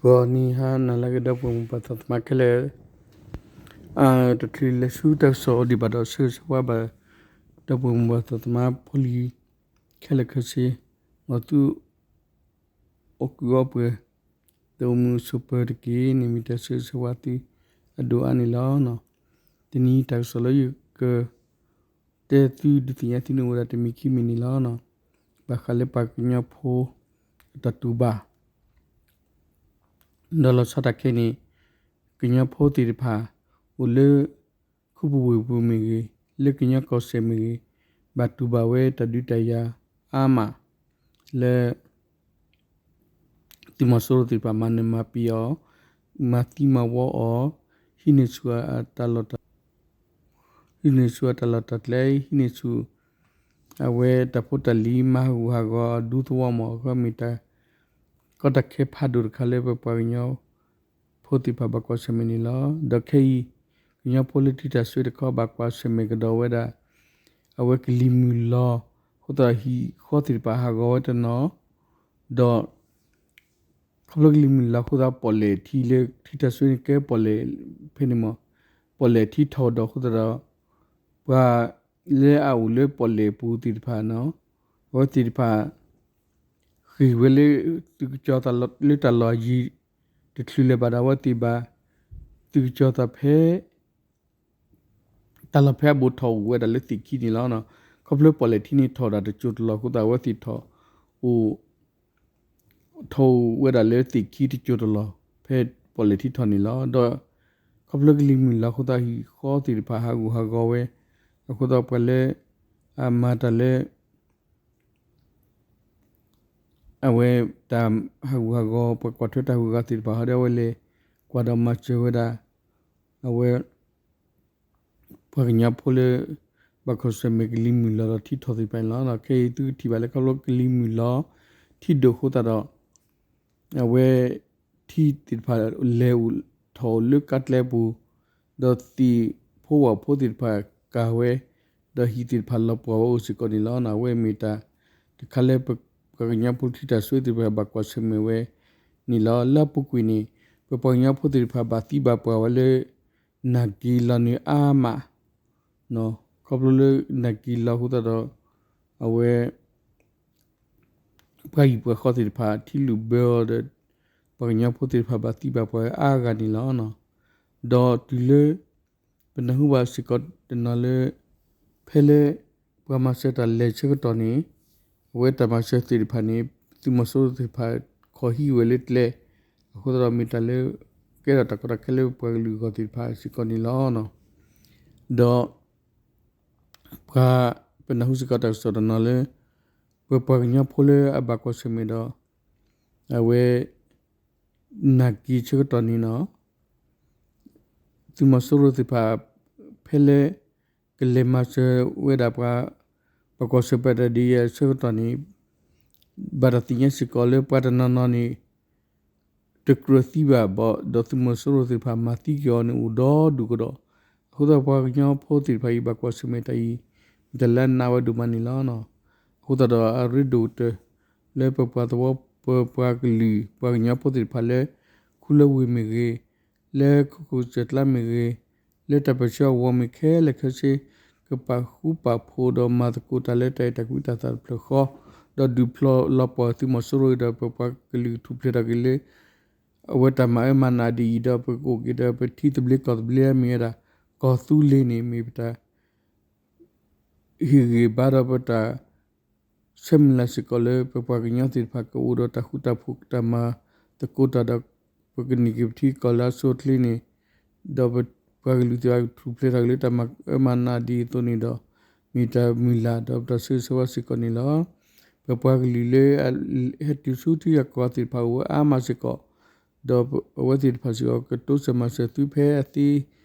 ဂီၤနံၤဟါနၤလၢအဂ့ၤ ဒီပုၢ်ဝဲၢ်မိၢ်ပၢ်သးသမါခဲလၢာ်, တချုးလဲၤဆူတၢ်ကစီၣ်ဒံးဘၣ်ဒီး ဆၢဂ့ၤဆၢဝါဘၣ် ဒီပုၢ်ဝဲၢ်မိၢ်ပၢ်သးသမါဖိလံၤ ခဲလၢာ်ခဲဆ့, မ်သု အိၣ်ကုၢ်အိၣ်ပှဲၤ, တအိၣ်မုာ်ဆိးပၢၤတက့ၢ်န့ၣ် မ့ၢ်တၢ်ဆၢဂ့ၤဆၢဝါသု အဒိၣ်အါန့ၣ်လီၤ. တနံၤတၢ်ကစီၣ်လၢယက တဲသုဒုးသ့ၣ်ညါသုန့ၣ်အိၣ်ဝဲဒၣ်တမံၤခံမံၤန့ၣ်လီၤ. ဘၣ်ဃးလၢပှၤကညီဖိ အတၢ်တူၢ်ဘၣ် ဒီးလီၤဆီဒၣ်တၢ်ခဲအံၤန့ၣ် ကညီဖိသ့ၣ်တဖၣ် အိၣ်လၢ ခူပူၤဝ့ၢ်ပူၤမ့ၢ်ဂ့ၤ, လၢကညီကီၢ်စဲၣ်မ့ၢ်ဂ့ၤ, ဘၣ်တူၢ်ဘၣ်ဝဲတၢ်ဒုးတၢ်ယၤအါမး လၢ သုးမီၤစိရိၤသ့ၣ်တဖၣ်မၤနၢၤမၤပျံၤအီၤ, မၤသံမၤဝီအီၤ, ဟံးန့ၢ်ဆူၣ် ဟံးန့ၢ်ဆူၣ်အတၢ်လီၢ်တၢ်ကျဲ, ဟံးန့ၢ်ဆူၣ် အဝဲတၢ်ဖိတၢ်လံၤ မၤဟးဂူာ်ဟးဂီၤအဒူသဝီမး အဃိမ့ၢ်တၢ် ကီတၢ်ခဲဖးဒိၣ်တခါလၢပပှၤကညီဖိသ့ၣ်တဖၣ်ဘၣ်ကွၢ်ဆၢၣ်မဲာ်န့ၣ်လီၤ. ဒီးခဲအံၤ ကညီဖိလၢထံတၢ်စွ့တခီ ဘၣ်ကွၢ်ဆၢၣ်မဲာ်ကဒီးဝဲဒၣ် အဝဲကလံၤမုၢ်လီၤ အဃိသတးဟံၣ်ဃီသ့ၣ်တဖၣ်ဟးဂီၤဝဲတနီၤ ဒီး ခီဖျိကလံၤမုၢ်လီၤအဃိသတး ပီၣ်လဲၣ်ထံလၢထံတၢ်စွ့န့ၣ်ကဲပီၣ်လဲၣ် ဖဲန့ၣ်မး ပီၣ်လဲၣ်ထံထီၣ်ဒီးအဃိသတးဒီး ပှၤလၢအအိၣ်လၢပီၣ်လဲၣ်ပူၤသ့ၣ်တဖၣ်န့ၣ် အဝဲသ့ၣ်တဖၣ် ဃ့ၢ်ဝဲလၢ သုးကစီၤသးလီၢ်လၢတၢ်လီၢ်အယံၤ တချုးလၢၤဘၣ်ဒီး အဝဲသ့ၣ်ဘၣ် သုးကစီၤသးဖဲ တၢ်လီၢ်ဖဲအဘူးထီၣ်အိၣ်ဝဲဒၣ်လၢသ့ၣ်ခံန့ၣ်လီၤ. ခီဖျိပီၣ်လဲၣ်ထံန့ၣ်ထီၣ်ဒၣ်တစိၢ်တလီၢ်အဃိသတး အဝဲသ့ၣ်ထီၣ်အိၣ် ထီၣ်အိၣ်ဝဲဒၣ်လၢသ့ၣ်ခံတစိၢ်တလီၢ် ဖဲပီၣ်လဲၣ်ထံထီၣ်န့ၣ်လီၤ. ဒီး ခီဖျိကလံၤမုၢ်လီၤအဃိသတး ဟံၣ်ဃီသ့ၣ်တဖၣ်ဟးဂူာ်ဟးဂီၤဝဲ အဃိသတးပှၤလၢ အမၤတၢ်လၢ အဝဲတၢ်ဟးဂူာ်ဟးဂီၤ ပှၤကွၢ်ထွဲတၢ်ဟးဂူာ်ဟးဂီၤသ့ၣ်တဖၣ် ဟီဒီးအဝဲလဲၤကွၢ်ဒီးမၤစၢၤဝဲဒၣ် အဝဲ ပှၤကညီဖိလၢ ဘၣ်ကွၢ်ဆၢၣ်မဲာ်ကလံၤမုၢ်လီၤဒီးထံထီၣ်သ့ၣ်တဖၣ်န့ၣ်လီၤ. ခဲအံၤသုကထံၣ်ဘၣ်လၢခီဖျိကလံၤမုၢ်လီၤ ထံဒိၣ်အဃိသတးဒီး အဝဲ ထံသ့ၣ်တဖၣ်လဲၤအိၣ်ထီၣ်အိၣ်လၢကါကျဲပူၤ, ဒီးသ့ၣ်ဖိဝၣ်ဖိသ့ၣ်တဖၣ်ကၤဝဲ, ဒီးဟံၣ်သ့ၣ်တဖၣ်လီၤပှီၢ်ဝဲအိၣ်စ့ၢ်ကီးန့ၣ်လီၤ. အဝဲမ့ၢ်တၢ်တခါလၢပှၤကညီဖိထံတၢ်စွ့သ့ၣ်တဖၣ်ဘၣ်ကွၢ်ဆၢၣ်မဲာ်ဝဲန့ၣ်လီၤ. လၢအပူၤကွံာ်န့ၣ် ပပှၤကညီဖိသ့ၣ်တဖၣ်ဘၣ်သံဘၣ်ပှၢ်ဝဲလၢ နၢ်က့ၤလီၤန့ၣ်အါမး ခီဖျိလၢနၢ်က့ၤလီၤအဃိသတးဒီး အဝဲ ပှၤဟံၣ်ပှၤဃီသ့ၣ်တဖၣ် ထံလုၢ်ဘၢအီၤဒီး ပှၤကညီဖိသ့ၣ်တဖၣ်ဘၣ်သံဘၣ်ပှၢ်ဝဲအါဂၤန့ၣ်လီၤ. ဒီးတုၤလၢ ပနၢ်ဟူဘၣ်စ့ၢ်ကီးတနီၤလၢ ဖဲလၢ ပှၤမၤစၢၤတၢ်လဲၤဆၢကတီၢ်န့ၣ် အဝဲတၢ်မၤစၢၤသ့ၣ်တဖၣ်န့ၣ် သုးမီၤစိရိၤသ့ၣ်တဖၣ် ခီၣ်ဟံးဝဲလၢကျဲ အဃိသတးဒီးမ့ၢ်တၢ်လၢ ကဲထီၣ်တၢ်ကီတၢ်ခဲလၢပပှၤကလုာ်အဂီၢ်သ့ၣ်တဖၣ်စ့ၢ်ကီးန့ၣ်လီၤ. ဒီး ပှၤ ပနၢ်ဟူစ့ၢ်ကီးတၢ်ကစီၣ်တနီၤလၢ ပပှၤကညီဖိလၢအဘၣ်ကွၢ်ဆၢၣ်မဲာ်ဒီး အဝဲ နၢ်က့ၤဆၢကတီၢ်န့ၣ်လီၤ. သုးမီၤစိရိၤသ့ၣ်တဖၣ် ဖဲလၢ ကလဲၤမၤစၢၤဝဲဒၣ်ပှၤ ဘၣ်ကွၢ်ဆၢၣ်မဲာ်တၢ်ဒ်အံၤအဆၢကတီၢ်န့ၣ် ဘၣ်တၢ်သ့ၣ်ညါစ့ၢ်ကီးလၢပှၤတနီၤနီၤန့ၣ် တကြၢးသံဘၣ်ဘၣ်ဒီး သုးမီၤစိရိၤသ့ၣ်တဖၣ်မၤသံက့ၤအီၤန့ၣ်အိၣ်ဒီဒူၣ်ကဒီး, အဃိသတးပှၤကညီဖိသ့ၣ်တဖၣ်အံၤ ဘၣ်ကွၢ်ဆၢၣ်မဲာ်တၢ်အံၤ မ့ၢ်တၢ်လၢအနးဝဲဒိၣ်မးန့ၣ်လီၤ. အဃိသတးဒီးအရ့ဒိၣ်ကတၢၢ် လၢပပှၤသဝီ ပပှၤကလုာ် ပှၤကညီဖိသ့ၣ်တဖၣ်လၢ ခူလၢဝ့ၢ်မ့ၢ်ဂ့ၤ, လၢခိခိၣ်စၢၢ်ကျါမ့ၢ်ဂ့ၤ, လၢတၢ်ပၢၢ်ဆၢအဂီၢ်မ့ၢ်ခဲလၢာ်ခဲဆ့ ကပာ်ဃူပာ်ဖိးဒီးမၤသကိးတၢ်လၢတၢ်အဲၣ်တၢ်ကွံတၢ်သးတဖျၢၣ်ဃီ, ဒီးဒုးဖျီလီၤပှီၢ်သုးမီၤစိရိၤဒီးပပှၤကလုာ်ထူၣ်ဖျဲးထီၣ်က့ၤလၢ အဝဲတၢ်မၤအၢမၤနးဒ်အံၤဒီး ပကအိၣ်က့ၤဒီးပထံသဘျ့ကီၢ်သဘျ့မ့ၢ်ဝဲဒၣ် ကီၢ်သူလ့ၤန့ၣ် မ့ၢ်ပတၢ် ဟ့ၣ်ဂံၢ်ဘါဒီးပတၢ် ဆၢမုၢ်လၢ်စ့ၢ်ကီးလၢ ပပှၤကညီသ့ၣ်တဖၣ်ကအိၣ်ဒီးတၢ်ဃူတၢ်ဖိး တၢ်မၤသကိးတၢ်ဒီး ပကန့ၢ်က့ၤပထံကီၢ်လၢအဆိအချ့န့ၣ်, ဒီးပပှၤကလုာ်သ့ၣ်တဖၣ်ကထူၣ်ဖျဲးထီၣ်က့ၤလၢတၢ်မၤအၢမၤနးဒ်အံၤအသိးန့ၣ်ဒီး မ့ၢ်တၢ်မုၢ်လၢ်ဒီးပတၢ်ဆၢဂ့ၤဆၢဝါစ့ၢ်ကီးန့ၣ်လီၤ. ပပှၤကလုာ်လၢ ဟဲတုၤဆူထံဂၤကီၢ်ဂၤသ့ၣ်တဖၣ်အိၣ်ဝဲအါမးစ့ၢ်ကီး, ဒီးအဝဲသ့ၣ်တဖၣ်စ့ၢ်ကီး ကတိစၢၤမၤစၢၤသုဖဲအသ့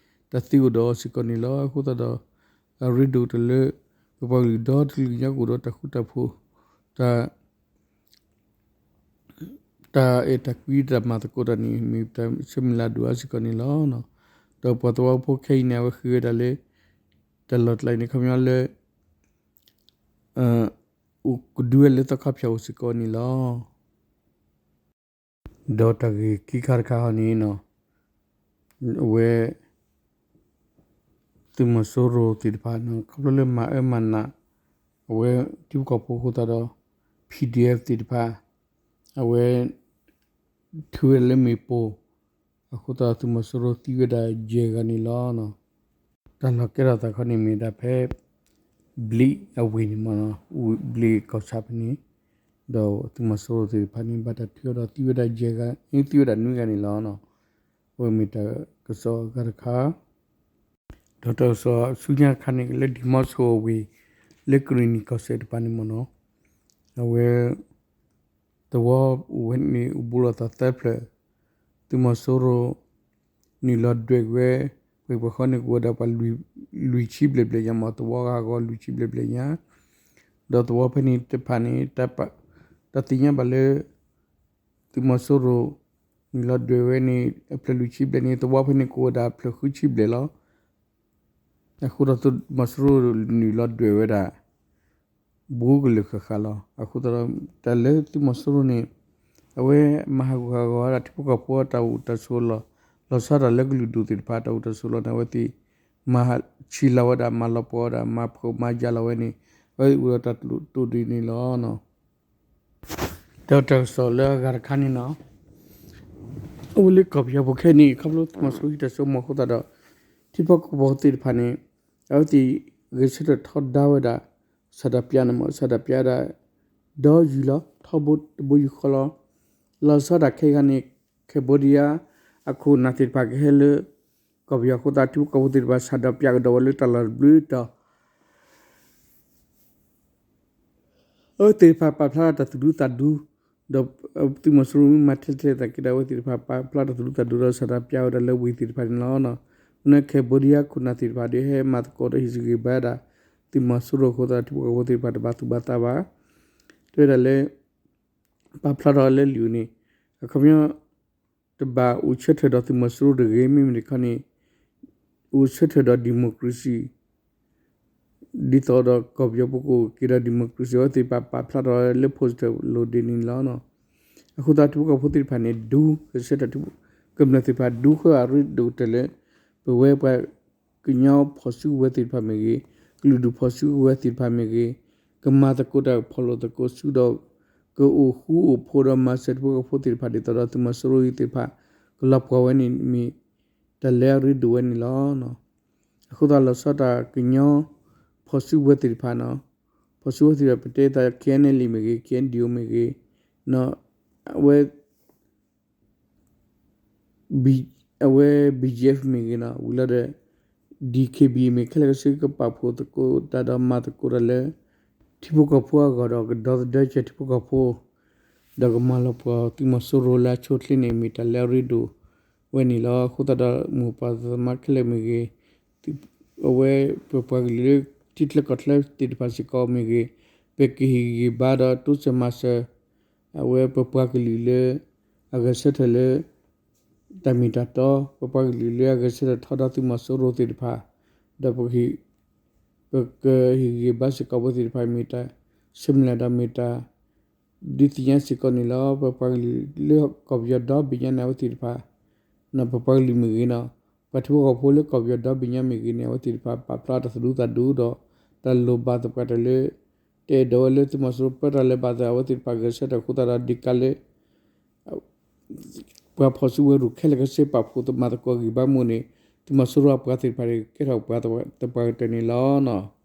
တၢ်သ့အိၣ်ဒီးအီၤစ့ၢ်ကီးန့ၣ်လီၤ. အဃိသတးဒီး အရ့ဒိၣ်ကတၢၢ်လၢ ပပှၤကလုာ်ဒီတကလုာ်ညါကအိၣ်ဒီးတၢ်ဃူတၢ်ဖိး တၢ် တၢ်အဲၣ်တၢ်ကွံတၢ်မၤသကိးတၢ်န့ၣ် မ့ၢ်တၢ်ဆၢမုၢ်လၢ်ဒိၣ်အါစ့ၢ်ကီးန့ၣ်လီၤ. ဒီးပှၤသဝီဖိခဲအံၤန့ၣ် အဝဲဃ့ဝဲဒၣ်လၢ တၢ်လီၢ်ကျဲန့ၣ် ခီပညီလၢ အိၣ်ကဒုဝဲလၢသီခါဖၠၣ်အိၣ်စ့ၢ်ကီးန့ၣ်လီၤ. ဒီးတၢ်ဂ့ၢ်ခံခါတခါဟီန့ၣ်နီၤ, အဝဲ သုးမီၤစိရိၤသ့ၣ်တဖၣ် ခီဖျိလၢမၤအၢမၤနး အဝဲထံဖိကီၢ်ဖိအဃိသတးဒီး PDF သ့ၣ်တဖၣ် အဝဲ ထုးဝဲဒၣ်လၢမ့ၣ်ပိၢ် အဃိသတးဒီး သုးမီၤစိရိၤသံဝဲဒၣ်ယဲၢ်ဂၤန့ၣ်လီၤ. တၢ်လီၢ်ကဲထီၣ်သးခီန့ၣ်မ့ၢ်ဒၣ်ဖဲ ဘျံးအဝ့ၢ်န့ၣ်မ့ၢ်နီၤ, ဘျံးကီၢ်ဆၣ်ဖဲန့ၣ်, ဒီးသုးမီၤစိရိၤသ့ၣ်တဖၣ်န့ၣ် ဘၣ်တၢ်ထုးထီၣ်ဒီးသံဝဲဒၣ်ယဲၢ်ဂၤ, သံဝဲဒၣ်နွံဂၤန့ၣ်လီၤ. အဝဲမ့ၢ်တၢ်ကစီၣ်အဂၤတခါ ဒီးတၢ်ကစီၣ်ဆူညါတခါန့ၣ် လၢဒံၣ်မီဆိအဝ့ၢ် လၢကရ့ၣ်နံၣ်ကီၢ်စဲၣ်တဖၣ်န့ၣ်မ့ၢ်နီၤ, အဝဲ သဝီအိၣ်ဝဲန့ၣ်အိၣ်ဘူးလိာ်သးသၢဖျၢၣ်, သုးမီၤစိရိၤ နုာ်လီၤဒွဲၣ်ဝဲ ပှဲၤပှဲၤဃီန့ၣ် ကအိၣ်ဝဲဒၣ်ပှၤ လွံၢ်ဆံဘျဲၣ်ဘျဲၣ်ညါမ့ၢ် သဝီဂၤဂီၤလွံၢ်ဆံဘျဲၣ်ဘျဲၣ်ညါ, ဒီးသဝီဖဲန့ၣ်တဖၣ်န့ၣ် တၢ်သ့ၣ်ညါဘၣ်လၢ သုးမီၤစိရိၤ နုာ်လီၤဒွဲၣ်ဝဲန့ၣ် အဖျၢၣ်လွံၢ်ဆံဘျဲၣ်န့ၣ် သဝီဖဲန့ၣ်ကအိၣ်ဝဲဒၣ်အဖျၢၣ်ဃုဆံဘျဲၣ်လီၤ. အဃိဒီးသုးမီၤစိရိၤနုာ်လီၤဒွဲၣ်ဝဲဒၣ် ဘူးကလုာ်ဃၣ်ဃၣ်လီၤ. အဃိသတးဒီး တၢ်လၢသုးမီၤစိရိၤန့ၣ် အဝဲမၤဟးဂူာ်ဟးဂီၤဝဲဒၣ်ထံဖိကီၢ်ဖိအတၢ်အိၣ်တၢ်ဆိးလီၢ်, လီၤဆီဒၣ်တၢ်လၢကလုာ်ဒူၣ်သ့ၣ်တဖၣ်အတၢ်အိၣ်တၢ်ဆိးလီၢ်န့ၣ် အဝဲသ့ၣ် မၤဆံးလီၤဝဲဒၣ် မၤလီၤပှီၢ်ဝဲဒၣ် မၤဖှီၣ်မၤယာ်လီၤဝဲန့ၣ် အဝဲသ့ၣ်အိၣ်ဒီးတၢ်တိာ်ဒ်န့ၣ်လီၤ. ဒီးတၢ်ကစီၣ်လၢအဂၤတခါန့ၣ်နီၤ, အဝဲလၢကီၢ်ပယီၤပူၤခဲအံၤန့ၣ် ခီဖျိသုးမီၤစိရိၤဟံးတၢ်စိကမီၤအဃိသတးဒီး ထံဖိကီၢ်ဖိသ့ၣ်တဖၣ်န့ၣ် အဝဲသ့ၣ်ဂဲၤဆၢထၢၣ်ထီဒါဝဲဒၣ် ဆန္ဒပြန့ၣ်မ့ၢ် ဆန္ဒပြဝဲဒၣ် ဒီးယံာ်လီၤ ထီဘိတဘိယူၢ်ဃီလီၤ. လီၤဆီဒၣ်ခဲအံၤန့ၣ် Cambodia အခိၣ်အနၢ်သ့ၣ်တဖၣ်ကဟဲလၢ ကီၢ်ပယီၤအဃိသတး ထံဖိကီၢ်ဖိသ့ၣ်တဖၣ် ဆန္ဒပြကဒီးဝဲလၢတၢ်လီၢ်တဘျုးတီၤ အဝဲသ့ၣ်တဖၣ်ပာ်ဖျါထီၣ်တၢ်သူၣ်ဒူသးဒူ, ဒီးသုးမီၤစိရိၤမ့ၢ်မၤထဲလဲၣ်ထဲလဲၣ်သနာ်က့ဒီး အဝဲသ့ၣ်တဖၣ်ပာ်ဖျါထီၣ်တၢ်သူၣ်ဒူသးဒူဒီး ဆန္ဒပြဝဲဒၣ်လၢဝ့ၢ်သ့ၣ်တဖၣ်န့ၣ်လီၤ. အဃိန့ၣ် Cambodia ခိၣ်နၢ်သ့ၣ်တဖၣ်ဒီးဟဲမၤသကိးဒီးဟ့ၣ်ဂံၢ်ဘါဒၣ် သုးမီၤစိရိၤအဃိသတး ထံဖိကီၢ်ဖိသ့ၣ်တဖၣ်တဘၣ်သူၣ်ဘၣ်သးဘၣ်, တဲဝဲဒၣ်လၢ ပာ်ဖျါထီၣ်လၢလံာ်အံၤန့ၣ် အခီပညီ တဘၣ်အိၣ်ဆၢထၢၣ်ဒီးသုးမီၤစိရိၤတဂ့ၤ မ့မ့ၢ်တခီန့ၣ် အိၣ်ဆၢထၢၣ်ဒီး democracy ဒ်သိးဒီးကီၢ်ပယီၤပူၤကအိၣ်က့ၤဒီး democracy အဝဲသ့ၣ်တဖၣ်ပာ်ဖျါထီၣ်လၢ poster လိၤဒ်န့ၣ်လီၤ. အဃိသတး ထံဖိကီၢ်ဖိသ့ၣ်တဖၣ်န့ၣ် ဒူ ဂဲၤဆၢထၢၣ် ကမျၢၢ်သ့ၣ်တဖၣ် ဒူဃၢအရ့ဒိၣ်ကတၢၢ်လၢ ပဝဲပှၤကညီဖီၣ်စုကဝဲၤသ့ၣ်တဖၣ်မ့ၢ်ဂ့ၤ, ကလုာ်ဒူၣ်ဖီၣ်စုကဝဲၤသ့ၣ်တဖၣ်မ့ၢ်ဂ့ၤ, ကမၤသကိးတၢ်ဖီၣ်လိာ်သကိးစုဒီး ကအိၣ်ဃူအိၣ်ဖိးဒီးမၤစၢၤထံဖိကီၢ်ဖိသ့ၣ်တဖၣ် ဒ်သိးဒီးသုးမီၤစိရိၤအံၤသ့ၣ်တဖၣ် ကလီၤပှီၢ်ဝဲန့ၣ်မ့ၢ် တၢ်လၢအရ့ဒိၣ်ဝဲန့ၣ်လီၤ. အဃိသတးလီၤဆီဒၣ်တၢ်ကညီ ဖီၣ်စုကဝဲၤသ့ၣ်တဖၣ်နီၤ, ဖီၣ်စုကဝဲၤသ့ၣ်တဖၣ် ပတဲသး K N L A မ့ၢ်ဂ့ၤ, K N D O မ့ၢ်ဂ့ၤ, အဝဲ အဝဲ B G F မ့ၢ်ဂ့ၤနီၤ, ဝံၤလီၤဒီး D K B A မ့ၢ်ဂ့ၤ ခဲလၢာ်ခဲဆ့ကပာ်ဖှိၣ်သကိးတၢ်ဒီးမၤသကိးတၢ်လၢ ထံဖိကီၢ်ဖိအဂီၢ်ဒီး ကဒီသဒၢက့ၤထံဖိကီၢ်ဖိ ဒီးကမၤလီၤပှီၢ်သုးမီၤစိရိၤလၢအဆိအချ့န့ၣ် မ့ၢ်တၢ်လၢအရ့ဒိၣ်ဝဲန့ၣ်လီၤ. အဃိသတးဒီး မိၢ်ပၢ်သးသမါခဲလၢာ်မ့ၢ်ဂ့ၤ, အဝဲပပှၤကလုာ်လၢထံချၢကီၢ်ချၢသ့ၣ်တဖၣ်စ့ၢ်ကီးမ့ၢ်ဂ့ၤ, ပကဟ့ၣ်ဂံၢ်ဘါဒီးတိစၢၤမၤစၢၤ အဝဲပပှၤကလုာ်လၢ အဂဲၤဆၢထၢၣ်လၢ တၢ်မ့ၢ်တၢ်တီ, ပပှၤကလုာ်လၢအဂဲၤဆၢထၢၣ်ထီဒါသုးမီၤစိရိၤသ့ၣ်တဖၣ်, ဒီး ပကဟ့ၣ်ဂံၢ်ဘါစ့ၢ်ကီးဝဲသ့ၣ်တဖၣ် မ့ၢ်တၢ် similar ဒီးမ့ၢ်တၢ် ဒုးသ့ၣ်ညါစ့ၢ်ကီးန့ၣ်လီၤ. ပပှၤကလုာ်လၢကီၢ်ပယီၤဒီဘ့ၣ်ညါန့ၣ် အဝဲသ့ၣ်တဖၣ် ပပှၤကလုာ်မ့ၢ်ဂ့ၤနီၤ, ပှၤထံဖိကီၢ်ဖိလၢကီၢ်ပယီၤဒီဘ့ၣ်ညါမ့ၢ်ဂ့ၤန့ၣ် အဝဲသ့ၣ်တဖၣ်ပာ်ဖျါတၢ်သူၣ်ဒူသးဒူဒီး တၢ်လိၣ်ဘၣ်သပှၢ်တၢၢ်လၢ တအဲၣ်ဒိးဝဲလၢသုးမီၤစိရိၤပၢတၢ်လၢၤဘၣ်သး အဝဲသ့ၣ်တဖၣ်ဂဲၤဆၢထၢၣ်အဃိသတးဒီး ဒ်ကးလၢ ပှၤဖီၣ်စုကဝဲၤရူၢ်ခဲလၢာ်ခဲဆ့ပာ်ဖှိၣ်မၤသကိးဂံၢ်ဘါမူန့ၣ် သုးမီၤစိရိၤအပှၤသ့ၣ်တဖၣ်န့ၣ် ကဲထီၣ်ပှၤသပှၢ်ကတၢၢ်န့ၣ်လီၤ.